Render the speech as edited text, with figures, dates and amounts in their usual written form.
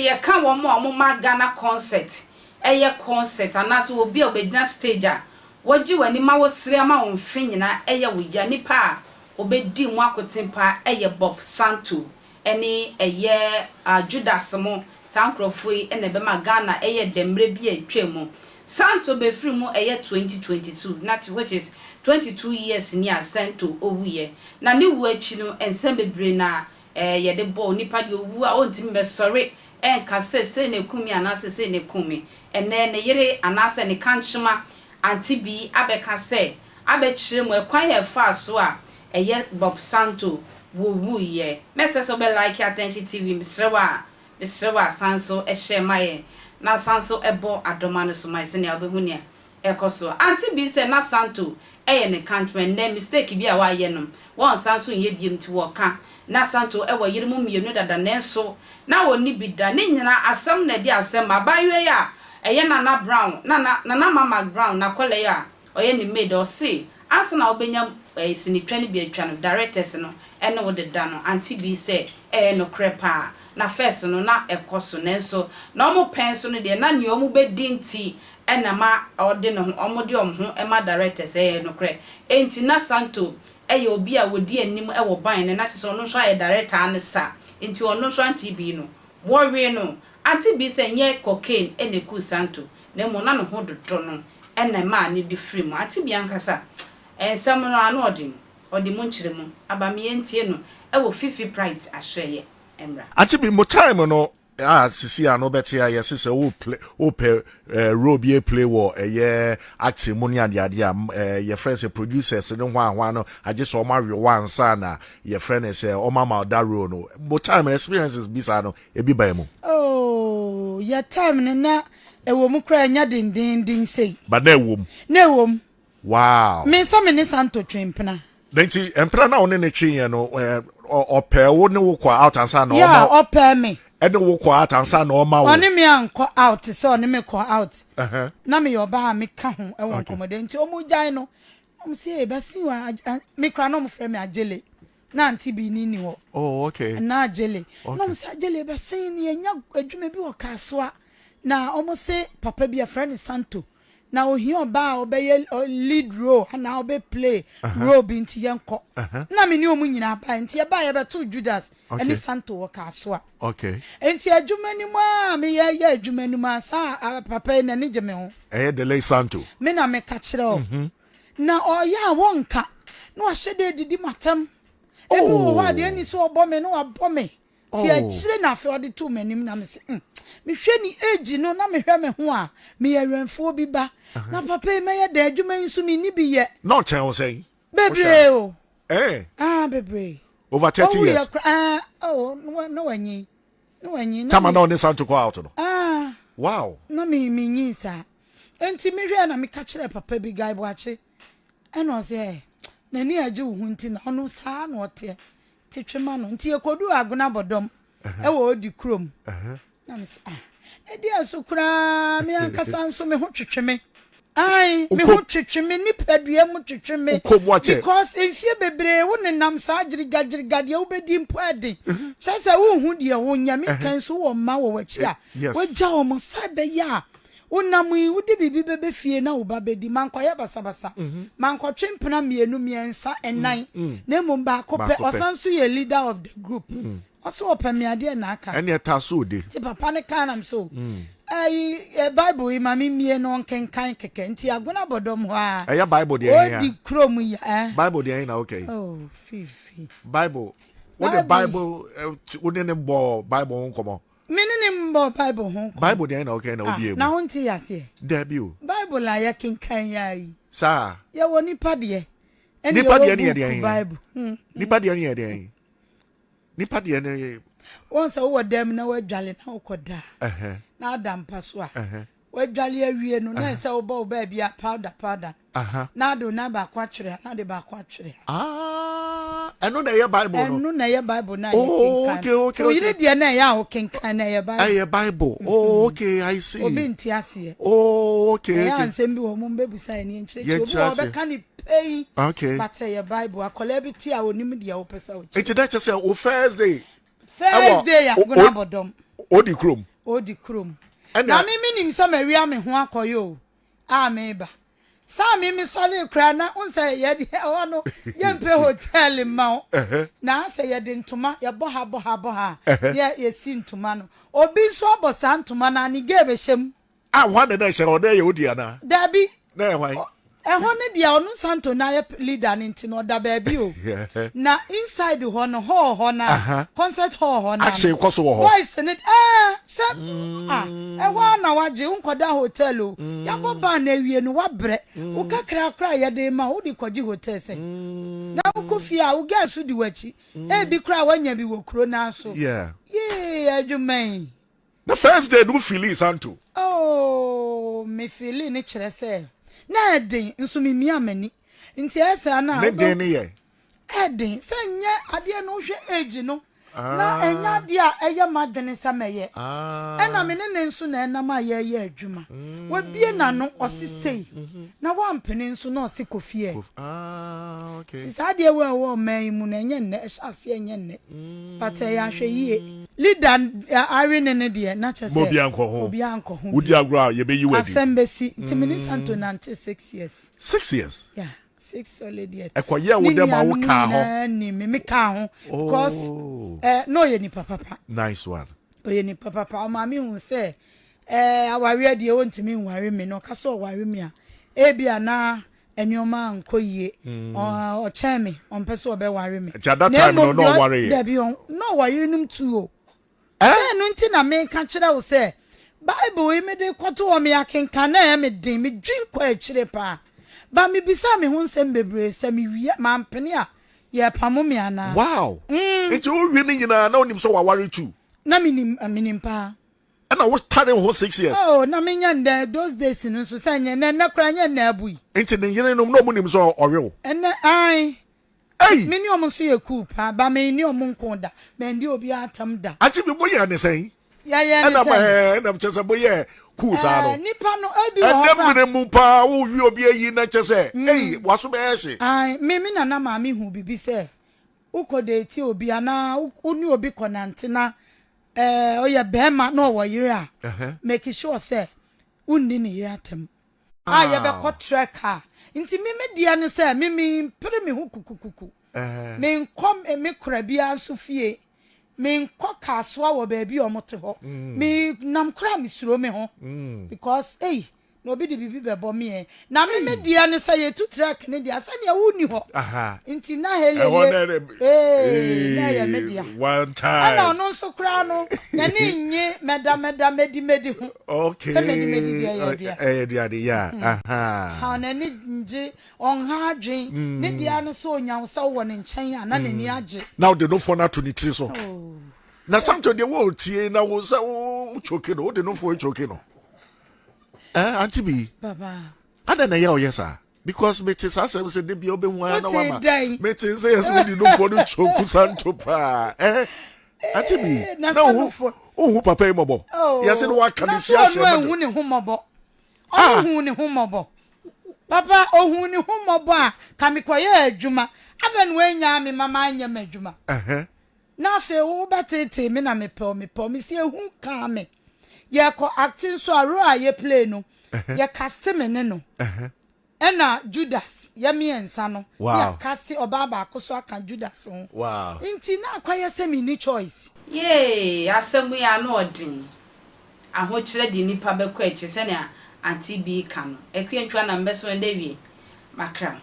yɛka wɔn a wɔma Ghana concert yɛ concert anaasɛ obi a ɔbɛgyina stage a wɔgye w'ani ma wosere ama wo mfe nyinaa yɛ wo ya, nipa a ɔbɛdi mu akoten paa yɛ Bob Santo ne ɛyɛ Judas mo, saa nkorɔfoɔ yi na ɛbɛma Ghana yɛ dɛ mmerɛ bi a atwam mu. Santo bɛfiri mu ɛyɛ 2022 na which is 22 years ni a Santo ɔwuiɛ. Na ne wuo akyi no nsɛm bebree na yɛde bɔ onipa deɛ ɔwu a ɔntumi mmɛsɔre nka sɛ sei na ɛkum me anaasɛ sei na ɛkum me. Ɛnnɛ ne yere anaasɛ ne kankyema Auntie Bee abɛka sɛ abɛkyerɛ mu ɛkwan a ɛfaa so a ɛyɛ Bob Santo wɔwuiɛ. Mɛsrɛ sɛ wobɛ like Attention TV mesrɛ wo a mesrɛ wo a san nso share ma yɛn na san nso bɔ adɔma no so ma yɛn sɛnea wobɛhu nea ɛkɔ so. Auntie Bee sɛ na Santo yɛ ne kankyema ɛnnɛ mistake bi a wayɛ no wɔnsan nso nyɛ biom nti wɔka. Na Santo wɔ yere mu mmienu dada nanso na ɔnni bi da. Ne nyinaa asɛm na ɛde asɛm ma. Abaayewa yi a ɛyɛ Nana Brown, Nana, Nana Mama Brown n'akwadaa yi a ɔyɛ ne maid, ɔse ansa na wobɛnya sinitwa no bi atwa no, directors no ne wo deda no. Auntie Bee sɛ ɛyɛ nokorɛ paa. Na first no na ɛkɔ so nanso na wɔn pɛn so no deɛ na nea wɔbɛdi nti na ɛma ɔde ne ho, wɔde wɔn ho ma directors, ɛyɛ nokorɛ. Enti na Santo yɛ obi a ɔdi anim wɔ ban no na kyerɛ sɛ ɔno nso ayɛ director no sa nti ɔno nso Auntie Bee no wɔwee no. Auntie Bee sɛ nyɛ cocaine na ɛkuu Santo na mmom na ne ho dodɔ no na ɛmaa no de firi mu. Auntie Bee ankasa nsɛm no ano ɔden, ɔde mu nkyerɛmu aba me yɛntie no wɔ Fifi Prite ahyɛeɛ mmra. Auntie Bee mo time no a sisi a no bɛte a yɛse sɛ wo play wo pɛ eh, role bi play wɔ ɛyɛ acting mu ne adeade a eh, yɛfrɛ sɛ producers ne hwan hwan no agye sɛ ɔma awe wo ansa na yɛfrɛ no sɛ ɔma ma that role no mo time experiences bi saa no ebi baa mu. Oh, yɛ time no na ɛwɔ mu koraa ɛnyɛ dendenden sei. But na ɛwɔ mu. Na ɛwɔ mu. Wow. Me nsa me ne Santo twe mpena. Na nti mpena na ɔne ne twe yɛ no ɔpɛɛ wo ne wo kɔ out ansa na ɔma. Yeah, ɔpɛɛ me. Ɛne wo kɔ out ansa na ɔma wo. Ɔne me ankɔ out sɛ ɔne me kɔ out. Uh -huh. Na meyɛ ɔbaa a meka ho ɛwɔ nkɔmmɔdɛ nti ɔmo gyae no. Ɔmo sɛ ebɛsi wa me kora na ɔmo frɛ me agyele. Na ante bi ni ni hɔ. Oh, okay. Na agyele. Okay. Na ɔmo sɛ agyele ebɛsi ni enya adwuma bi wɔ Kasoa. Na ɔmo se papa bi afrɛ no Santo. Na ohia ɔbaa a ɔbɛyɛ lead role anaa ɔbɛ play role bi nti yɛnkɔ. Na me ne wɔn nyinaa bae nti yɛbae yɛbɛtoo Judas ne Santo wɔ Kasoa. Nti adwuma no mu a meyɛ yɛ adwuma no mu a saa papa yi n'ani gye me ho. Ɛyɛ Delay Santo. Me na meka kyerɛ wo. Na ɔyɛ a wɔnka na wahyɛ da adidi m'atɛm. Ebi wɔ hɔ a deɛ ɛnni sɛ ɔbɔ me na wabɔ me. Ti oh. akyire na afei ɔde too m'anim na mese mm, mehwɛ ne age no na mehwɛ me ho a meyɛ awɛmfoɔ bi ba na papa yi mɛyɛ dɛn adwuma yi nso menni bi yɛ. Na ɔkyɛn wo sɛn? Bebree o. Eh. Ah bebree. Over 30 years. Ɔwuyɛ kora ah oh na wanyin na wanyin. Tama na ɔne Santo kɔ out no. Ah. Wow. Na me me nyin saa. Enti mehwɛ na meka kyerɛ papa bi Guy Boakye ɛna ɔsɛ eh, n'ani agye wo ho nti na ɔno saa na ɔteɛ. Te twe ma no. Nti yɛkɔduu Agona Bɔdɔm wɔ Odi kurom. Na me sɛ, ah, na deɛ nso koraa me ankasa nso me ho twetwe me. Ae, me ho twetwe me, nipadua mu twetwe me. Because mfie bebree wo nenam saa gyiriga gyiriga deɛ wobɛdi mpo ɛden. Kyerɛ sɛ wonhu deɛ wonyɛ. Me kan nso wowɔ mma wɔ w'akyi a, wagya wɔn sɛ ɛbɛyɛ a Wonam yi, wode biribi bɛbɛ fie na wo ba bɛdi. Mankɔyɛ basabasa. Mankɔtwe mpena mmienu, mmiɛnsa, nnan, na mmom baako pɛ. Ɔsan nso yɛ leader of the group. Ɔse ɔpɛ me adeɛ na aka. Ɛneɛ taa so ode. Nti papa no kaa na me sɛ o, ɛyi Bible yi ma me mmie na ɔnkenkan kɛkɛ. Nti Agona Bɔdɔm hɔ ara. Ɛyɛ Bible deɛ he a? Odi kurom yi eh. Bible deɛ he na woka yi? Oh, Fifi. Bible, wode Bible, wo ne no bɔɔ Bible ho nkɔmmɔ? Me ne no mbɔɔ Bible ho nkɔmbɔ. Bible deɛn na wokan na wobie mu? Ah, na wonte aseɛ? Dabi o. Bible a yɛkenkan yi ara yi. Saa. Yɛwɔ nipa deɛ. Ɛne Nipa deɛ ne yɛwɔ yɛ deɛn book he? Bible. Hmm. Nipa deɛ ne yɛ deɛn? Nipa deɛ ne yɛ. Wɔn sɛ wowɔ dan mu na woadwale na wokɔ da a, Ɛhɛ. na ada mpa so a, Ɛhɛ. woadwale awie no, na ɛsɛ wobɔ wo baabi a powder powder no. Na ade wo nan baako atwere ha, na ade baako atwere ha. Ah, ɛno na ɛyɛ Bible no. Ɛno na ɛyɛ Bible na oh, yɛ kenkan. Okay, okay, okay. Oyere deɛ na ɛyɛ a wokenkan na ɛyɛ Bible. Ɛyɛ Bible. Mm-hmm. Oh, okay, I see. Obi nte aseɛ. Oh, okay. Ɛyɛ okay. ansɛm bi wɔ mo mbɛbusa yɛ ne nkyerɛkyerɛ. Obi wɔ ɔbɛka ne pɛyi. Okay. But ɛyɛ Bible. Akwadaa bi te a onim deɛ wopɛ sɛ wokyerɛ. Nti na kyerɛ sɛ wo first day. First day yɛ agona abɔdɔm. Odi kurom. Ɔredi kurom. Na me menim sɛ mawia me ho akɔyɛ o, a meba. Saa me mesɔree koraa na wohu sɛ yɛde ɛhɔ no yɛmpɛ hotel mma wo. Na sɛ yɛde ntoma yɛbɔ ha bɔ ha bɔ ha a na yɛsi ntoma no. Obi nso abɔ saa ntoma no a ne gay bɛhyɛ mu. Ah, hwan na na ɛhyɛ hɔ? Na ɛyɛ wo deɛ anaa? Dabi. Na ɛyɛ hwan? Ɛhɔ no deɛ ɔno Santo na ayɛ leader no nti no ɔda baabi o. Na inside hɔ no hall hɔ no a, concert hall hɔ no a Action kɔ so wɔ hɔ. Boys no ɛɛ sɛ ah ɛhɔ ara na wagye wonkɔda hotel o. Yɛabɔ band no awie no woabrɛ. Wo kakra koraa a yɛde rema wo wode kɔgye hotel sɛn? Na wokɔ fie a wo girl nso di w'akyi. Ebi koraa woanya bi wɔ kuro no ara so. Yeah. Yee adwuma yi. Na first day no wo feelii Santo? Oh me feelii no kyerɛ sɛ na ɛden nso me mia m'ani nti ɛyɛ saa na Ne den ne yɛ? Ɛden sɛ nyɛ adeɛ no wohwɛ age no na ɛnyɛ adeɛ a ɛyɛ m'adwene sɛ mɛyɛ ɛna me ne ne nso na ɛnam a yɛyɛ adwuma wabie n'ano ɔse sei na wampene nso na ɔse kɔ fie nti saa adeɛ wei a ɛwɔ ɔman yi mu no ɛnyɛ nnɛ ɛhyɛ aseɛ ɛnyɛ nnɛ but ɛyɛ ahwɛyie. Leader awe ne no deɛ na kyɛ sɛ obiara nkɔ ho obiara nkɔ ho wodi agorɔ a yɛbɛyi wo adi asɛm bɛsi nti me ne Santo nante 6 years. 6 years. Yeah, 6 solid years. Ɛkɔyɛ wo dɛ ma wo kaa hɔ. Ne nuanom nyinaa nim me, me kaa ho because eh, na ɔyɛ nipa papa. Nice one. Ɔyɛ nipa papa, ɔmaa me hu sɛ eh, awareɛ deɛ ɔntumi nware me na ɔka sɛ ɔware me a ebi a na nneɛma ankɔ yie. Ɔkyɛn me, ɔmpɛ sɛ ɔbɛware me. Nti at that time no na ɔware yɛ? Dabi, na ɔwɔ yerenom tu o. Sɛ ɛno nti na meka kyerɛ wo sɛ Bible yi mede kɔto hɔ me akenkan na ɛyɛ me den, medwen kɔ akyire paa. But mebisaa me ho nsɛm bebree sɛ mewie mampene a yɛrepamo me anaa. Wow! Nti wowie ne nyinaa na wonim sɛ waware tu? Na menim, menim paa. Ɛna wo tare ho 6 years. Oh, na menya ndɛ those days no nso sɛ nyɛ nɛ nnɛ koraa nyɛ nnɛ abui. Nti ne yerenom na ɔmo nim sɛ ɔwe wo? Ɛnɛ ae. Ei! Me ne ɔmo nso yɛ cool paa, but me ne ɔmo nko da, mandi obiara atam da. Auntie bi mo yɛɛ ne sɛn? Yɛyɛɛ ne Ɛna sɛn? ɛɛ ɛna kyɛ sɛ mo yɛɛ cool saa no. Ɛɛ nipa no ebi wɔ hɔ Ɛnɛ koraa. mmerɛ mu paa wo wi obi ayi na kyɛ sɛ ei waso bɛyɛ hye. Ae, me me nana maame hu bibi sɛ wokɔ date obi anaa wo ne obi kɔ nante na ɛɛ ɔyɛ bɛɛma na ɔwɔ yere a, make sure sɛ wonni ne yere atam. A yɛbɛkɔ trek a, nti me me deɛ ne sɛ me me mpere me ho kukukuku. Me nkɔ me kora biara nso fie. Me nkɔ kaasoa wɔ baabi a wɔte hɔ. Me nam koraa me suro me ho because ei na obi de biribi bɛbɔ me ɛ. Na me me deɛ ne sɛ yɛtu trek ne deɛ sɛdeɛ wonni hɔ. Nti na helele ee na ɛyɛ me dea. One time. Ɛna ɔno nso koraa no n'ani nnye mɛda mɛda mɛdi mɛdi ho. Okay. Sɛ mɛdi mɛdi deɛ ɛyɛ aduane. Ɛyɛ aduane yeah. Ha n'ani ngye ɔnha adwen. Ne deɛ no sɛ onya wo sɛ wowɔ ne nkyɛn a na n'ani agye. Na ɔde nofoɔ no ato ne tiri so. Na Samson deɛ wo tie na wo sɛ wo choke no wode nofoɔ choke no. Eh, Auntie B. Baba. Adɛn na ɛyɛ ɔyɛ saa? Because mete saa asɛm sɛ da bia wobɛhu ara na wama. Mete sɛ yɛ sɛ wode nofoɔ no choke Santo paa. Eh, Auntie B. Na wohu papa yi mmɔbɔ. Yɛse no waka ne su ahyɛ. Na so ɔno anhu ne ho mmɔbɔ. Ɔno hu ne ho mmɔbɔ. Papa ohu ne ho mmɔbɔ a ka mekɔyɛ adwuma. Adɛn na wanyaa me ma manyɛ m'adwuma? Na afei wobɛteetee me na mepɛ wo mepɛ wo. Mese ehu kaa me. Yɛkɔ acting nso a role a yɛ play no yɛ caste me ne no. Ɛna Judas yɛ mmiɛnsa no ne yɛ caste ɔbaa baako so aka Judas ho. Nti na akɔyɛ sɛ menni choice. Yee asɛm yi ano ɔden. Ahokyerɛ de nnipa bɛkɔ akyiri sɛnea Auntie Bee ka no. Akua Ntwa na mbɛso ɛndɛ wie. Makram.